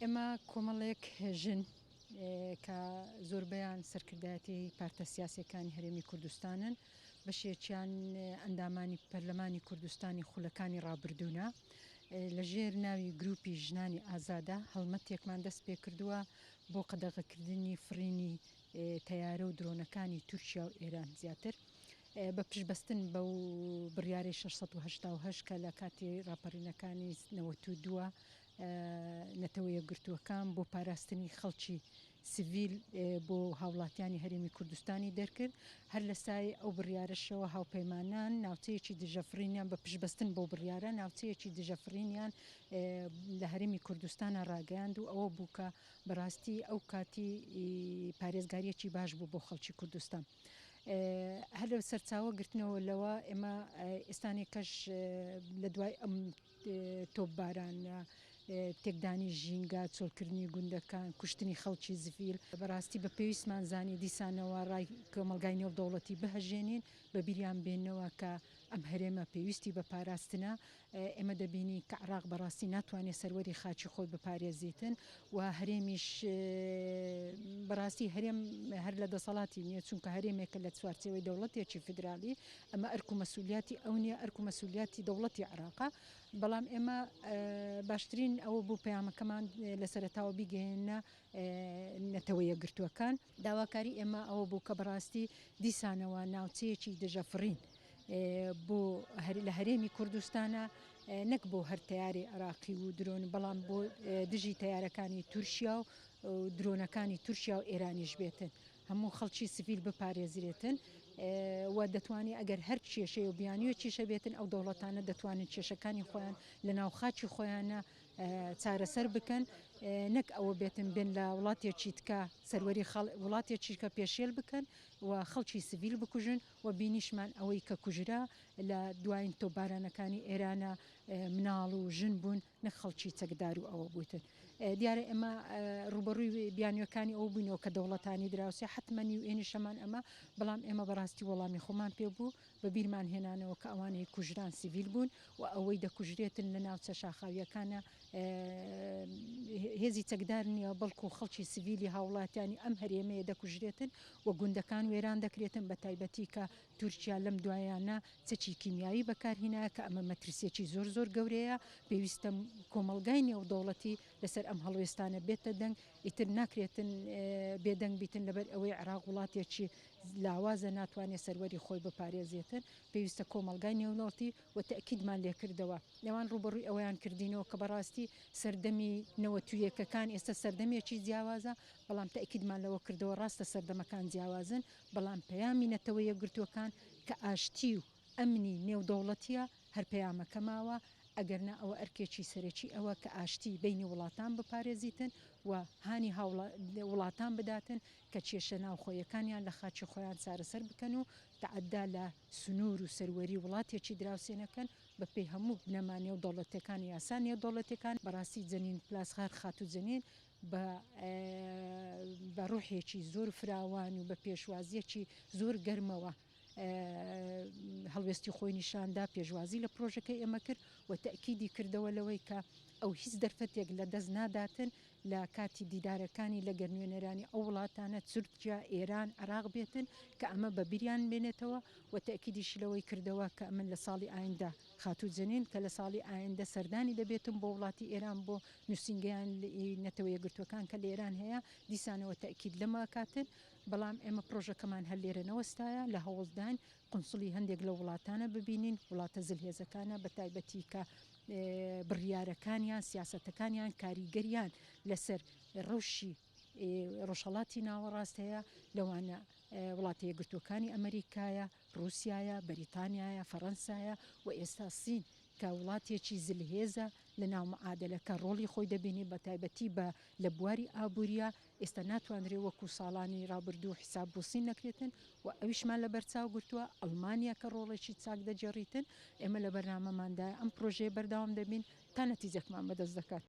ئێمە کۆمەڵێک ژن کە زۆربەیان سەرکردایەتی پارتە سیاسیەکانی هەرێمی کوردستانن، بەشێکیان ئەندامانی پەرلەمانی کوردستانی خولەکانی ڕابردوونە، لە ژێر ناوی گروپی ژنانی ئازادە هەڵمەتێکمان دەست پێکردووە بۆ قەدەغەکردنی فڕینی تەیارە و درۆنەکانی تورکیا و ئێران زیاتر بە پشتبەستن بەو بڕیارەی 688 کە لە کاتی ڕاپەڕینەکانی 92 نەتەوە یەکگرتووەکان بۆ پاراستنی خەڵکی سڤیل بۆ هاوڵاتیانی هەرێمی کوردستانی دەرکرد، هەر لە سایەی ئەو بڕیارەشەوە هاوپەیمانان ناوچەیەکی دژەفڕینیان بە پشتبەستن بەو بڕیارە ناوچەیەکی دژەفڕینیان لە هەرێمی کوردستانا ڕاگەیاند و ئەوە بوو کە بەڕاستی ئەو کاتی پارێزگارییەکی باش بوو بۆ خەڵکی کوردستان. هەر لە سەرچاوە گرتنەوە لەوە ئێمە ئێستانێکەش لە دوای ئەم تۆپباران، تێکدانی ژینگە، چۆڵکردنی گوندەکان، کوشتنی خەڵکی زڤیل، بەڕاستی بە پێویستمان زانی دیسانەوە ڕای کۆمەڵگای نێودەوڵەتی بهەژێنین، بە بیریان بێننەوە کە ئەم هەرێمە پێویستی بە پاراستنە. ئێمە دەبینین کە عێراق بەڕاستی ناتوانێت سەروەری خاکی خۆی بپارێزیتن و هەرێمیش بەڕاستی هەرێم هەر لە دەسەڵاتی نییە، چونکە هەرێمێکە لە چوارچێوەی دەوڵەتێکی فیدرالی، ئەمە ئەرک و مەسولیاتی ئەو نییە، ئەرک و مەسولیاتی دەوڵەتی عێراقە، بەڵام ئێمە باشترین ئەوە بوو پەیامەکەمان لە سەرەتاوە بیگەیەننە نەتەوە یەکگرتووەکان. داواکاری ئێمە ئەوە بوو کە بەڕاستی دیسانەوە ناوچەیەکی دژە فڕین بۆ لە هەرێمی کوردستانە نەک بۆ هەر تەیارەی عێراقی و درۆن، بەڵام بۆ دژی تەیارەکانی تورکیا و درۆنەکانی تورکیا و ئێرانیش بێتن. هەموو خەڵکی سڤیل بپارێزرێتن و دەتوانێت ئەگەر هەر کێشەی و بیانوویەکیش هەبێتن ئەو دەوڵەتانە دەتوانن کێشەکانی خۆیان لە ناو خاکی خۆیانە چارەسەر بکەن نەک ئەوە بێتن بێن لە وڵاتێکی تکە سەروەری وڵاتێکی کە پێشێل بکەن و خەڵکی سڤیل بکوژن و بینیشمان ئەوەی کە کوژرا لە دوایین تۆپبارانەکانی ئێرانە مناڵ و ژن بوون نەک خەڵکی چەکدار و ئەوە بوویتن. دیارە ئێمە ڕووبەڕووی بیانووەکانی ئەوە بووینەوە کە دەوڵەتانی دراوسێ حەتمەن یوئێنیش هەمان ئەمە، بەڵام ئێمە بەڕاستی وەڵامی خۆمان پێ بوو، بە بیرمان هێنانەوە کە ئەوانەی کوژران سیڤیل بوون و ئەوەی دەکوژرێتن لە ناوچە شاخاوییەکانە هێزی چەکدار نییە، بەڵکو خەڵکی سیڤیلی هاوڵاتیانی ئەم هەرێمەیە دەکوژرێتن و گوندەکان وێران دەکرێتن، بەتایبەتی کە تورکیا لەم دوایانە چەکی کیمیاوی بەکارهینایە کە ئەمە مەترسیەکی زۆر زۆر گەورەیە، پێویستە کۆمەڵگای نێودەوڵەتی لەسەر ئەم هەڵوێستانە بێتە دەنگ، ئیتر ناکرێتن بێدەنگ بیتن لەبەر ئەوەی عێراق وڵاتێکی لاوازە ناتوانێت سەروەری خۆی بپارێزێتن، پێویستە کۆمەڵگای نێودەوڵەتی و تەئکیدمان لێکردەوە لەوان ڕووبەڕووی ئەوەیان کردینەوە کە بەڕاستی سەردەمی نەوەتویەکەکان ئێستا سەردەمێکی جیاوازە، بەڵام تەئکیدمان لەوە کردەوە ڕاستە سەردەمەکان جیاوازن بەڵام پەیامی نەتەوە یەکگرتووەکان کە ئاشتی و ئەمنی نێودەوڵەتییە هەر پەیامەکە ماوە، ئەگەرنا ئەوە ئەرکێکی سەرەکی ئەوە کە ئاشتی بەینی وڵاتان بپارێزیتن و هانی وڵاتان بداتن کە کێشە ناوخۆیەکانیان لە خاکی خۆیان چارەسەر بکەن و تەعەدا لە سنوور و سەروەری وڵاتێکی دراوسێ نەکەن بە پێی هەموو بنەما نێودەوڵەتیەکان و یاسا نێودەوڵەتیەکان. بەڕاستی جەنین پلاسخارت خاتوو جەنین بە بە ڕوحێکی زۆر فراوان و بە پێشوازیەکی زۆر گەرمەوە هەڵوێستی خۆی نیشاندا، پێشوازی لە پرۆژەکەی ئێمە کرد و تەئکیدی کردەوە لەوەی کە ئەو هیچ دەرفەتێک لە دەست ناداتن لە کاتی دیدارەکانی لەگەر نوێنەرانی ئەو وڵاتانە، تورکیا، ئێران، عێراق بێتن کە ئەمە بە بیریان بێنێتەوە و تەئکیدیشی لەوەی کردەوە کە ئەمن لە ساڵی ئایندە خاتوو جەنین کە لە ساڵی ئایندە سەردانی دەبێتن بۆ وڵاتی ئێران بۆ نووسینگەیان نەتەوە یەکگرتووەکان کە لە ئێران هەیە دیسانەوە تەئکید لەمە کاتن بەڵام ئێمە پرۆژەکەمان هەر لێرە نەوەستایە لە هەوڵداین قونسڵی هەندێک لەو وڵاتانە ببینین وڵاتە زلهێزەکانە بە تایبەتی کە بڕیارەکانیان سیاسەتەکانیان کاریگەریان لەسەر ڕەوشی ڕۆژهەڵاتی ناوەڕاست هەیە لەوانە وڵاتە یەکگرتووەکانی ئەمریکایە ڕووسیایە بەریتانیایە فەڕەنسایە و ئێستا سین کە وڵاتێکی زلهێزە لە ناو معادەلەکە ڕۆڵی خۆی دەبینی بە تایبەتی بە لە بواری ئابووریە ئێستا ناتوانرێ وەکو ساڵانی ڕابردوو حیساب بۆ سین نەکرێتن و ئەویشمان لە بەرچاو گرتووە، ئەڵمانیا کە ڕۆڵێکی چاک دەگێڕیتن، ئێمە لە بەرنامەماندایە ئەم پرۆژەیە بەردەوام دەبین تا نەتیجەکمان بەدەست دەکات.